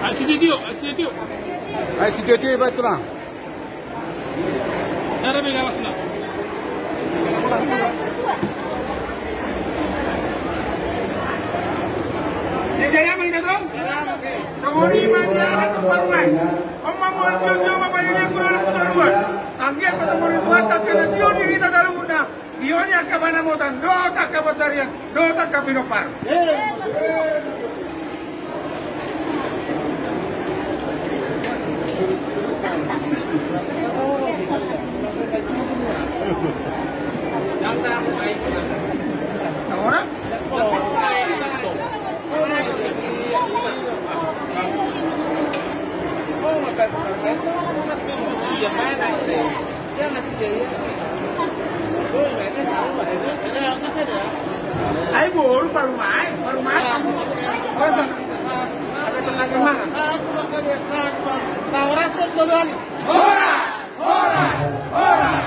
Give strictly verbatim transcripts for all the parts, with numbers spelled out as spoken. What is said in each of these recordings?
Ai si Tio, ai si Tio. Ai si Tio, Tio, baik tulang. Sada be galasna. Di saya mangga dong. Songon i ma nian tu parulai. Oma mo jujur ma panitia guru lu kuda ruan. Anggiat ma songon i Tuhan tapi na tio di hita saluhutna. Tio ni angka panamotan dohot angka pansarian dohot angka pinompar. Ai boru parumai, parumai. Horas, horas. Horas, horas, horas.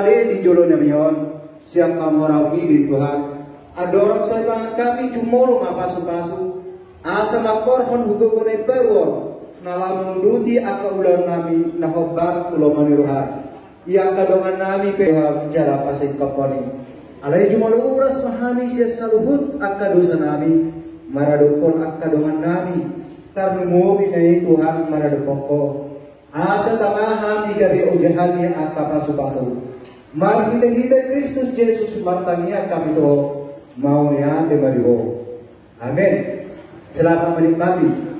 Di jolo nami on, siap hamu rapi di Tuhan. Andorang so dipangan hami jumolo ma pasupasu. Asa mangkorhon hugogo na imbaru on na laho manguduti angka ulaon nami na hombar tu lomo ni roha. Ia angka dongan nami pe jala pasingkophon i. Alai jumolo uras ma hami sian saluhut angka dosa nami maradophon angka dongan nami. Tarlumobi na i Tuhan maradophon Ho. Asa tama hami gabe ojahan ni angka pasupasu. Marhitehite Kristus Jesus martangiang hami tu Ho. Mauliate ma di Ho. Amen. Selamat menikmati.